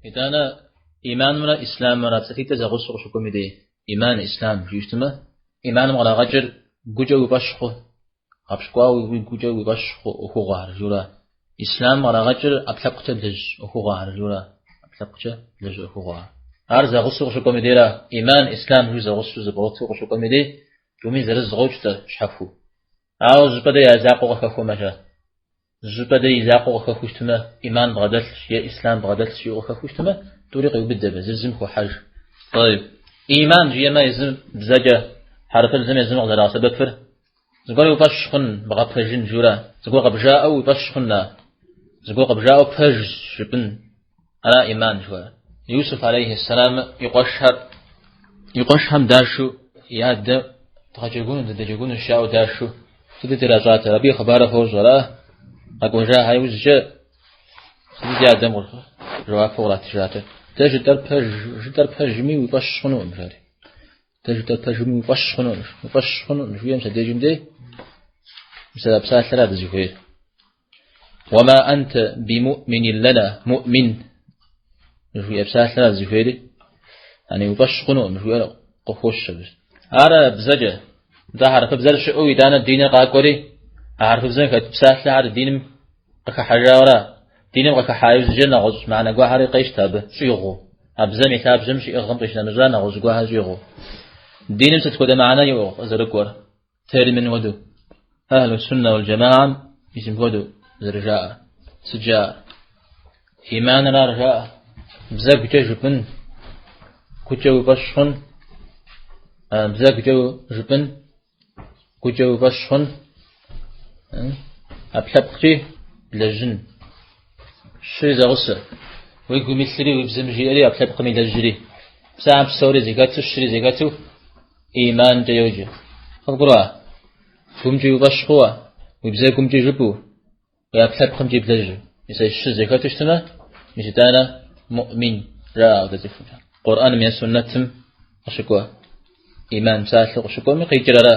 Итӏанэ иманымрэ ислъамымрэ псалъитӏыр зэгъусэу къыщыкӏуэм и дей, иман, ислъам жиӏэу щытмэ, иманым кърагъэкӏыр гукӏэ уи фӏэщ хъу, гъэпщкӏуауэ уи гукӏэ уи фӏэщ хъу ӏуэхугъуэхэр жиӏэурэ. Ислъамым кърагъэкӏыр ӏэпкълъэпкъкӏэ блэжь ӏуэхугъуэхэр жиӏэурэ, ӏэпкълъэпкъкӏэ блэжь ӏуэхугъуэхэр. Ар зэгъусэу къыщыкӏуэм и дейра, иман, ислъам жиӏэу зэгъусэу зэбгъурыту къыщыкӏуэм и дей, тӏуми зырыз къокӏ-тӏэ щхьэхуэу. Ауэ зыщӏыпӏэ дей я закъуэ къыхэхуэмэ-щэ? Зыщӏыпӏэ дей и закъуэ къыхэхуэу щытмэ, иман бгъэдэлъщ е ислъам бгъэдэлъщ жиӏэу къыхэхуэу щытмэ, тӏури къеубыд абы, зыр зым хохьэж. Тӏэйб. Иман жиӏэмэ езым бзэкӏэ, хьэрыпыбзэм езым къызэрагъэсэбэпыр, зыгуэр уи фӏэщ хъун, бгъэпэжын жиӏэурэ, зыгуэр къыбжаӏэу уи фӏэщ хъун, а? Зыгуэр къыбжаӏэу пэжщ жыпӏын, ара иман жыхуаӏэр. Юсуф алейхи сэлам и къуэшхэр, и къуэшхэм дашу и адэ дгъэджэгуну, дыдэджэгуну жаӏэу дашу сытыт иращӏатэр? Абы и хъыбарыр фощӏэ, ара? Къэкӏуэжаха иужькӏэ сытыт и адэм жэуапу къратыжатэр? Дэ жытӏэр пэж, жытӏэр пэжми уи фӏэщ хъунукъым, жари. Дэ жытӏэр пэжми уи фӏэщ хъунукъым, уи фӏэщ хъунукъым, жиӏэм мис абдежым дей, мис а псалъэра дызыхуейр. Уама анта бимуӏминин лэна, муӏмин, жиӏэ псалъэра дызыхуейри, ани уи фӏэщ хъунукъым, жиӏэр къыхощ абы. Ар бзэкӏэ, дэ хьэрыпыбзэр щыӏэу итӏанэ диныр къакӏуэри, а хьэрыпыбзэм хэт псалъэхэр диным къыхыхьэжауэра? Диным къыхыхьа иужькӏэ нэгъуэщӏ мыхьэнэ гуэрхэри къещтэ абы, щӏигъуу. А бзэм и лъабжьэм щиӏыгъым къищынэмыщӏа нэгъуэщӏ гуэрхэр щӏигъуу. Диным сыт хуэдэ мыхьэнэ иӏэу къызэрыкӏуэр? Термин хуэдэу. Ахьлу суннэ уал джамаам мис мыпхуэдэу зэрыжаӏэр. Сыт жаӏэр? Иманыр ар жаӏэ. Бзэгукӏэ жыпӏын, гукӏэ уи фӏэщ хъун, бзэгукӏэ жыпӏын, гукӏэ уи фӏэщ хъун, ӏэпкълъэпкъкӏи блэжьын. Щыри зэгъусэ. Уи гум илъри, уи бзэм жиӏэри, ӏэпкълъэпкъым илэжьри. Псалъэм псори зэхэту, щыри зэхэту, иманкӏэ йоджэ. Къывгурыӏуа? Гумкӏи уи фӏэщ хъууэ, уи бзэгумкӏи жыпӏэу, уи ӏэпкълъэпкъымкӏи блэжьу. Мис а щы зэхэту щытмэ, мис итӏанэ муӏмин жаӏэ апхуэдэ цӏыхум. Къурӏэным е суннэтым къыщыкӏуэ иман псалъэу къыщыкӏуэми къикӏыр ара?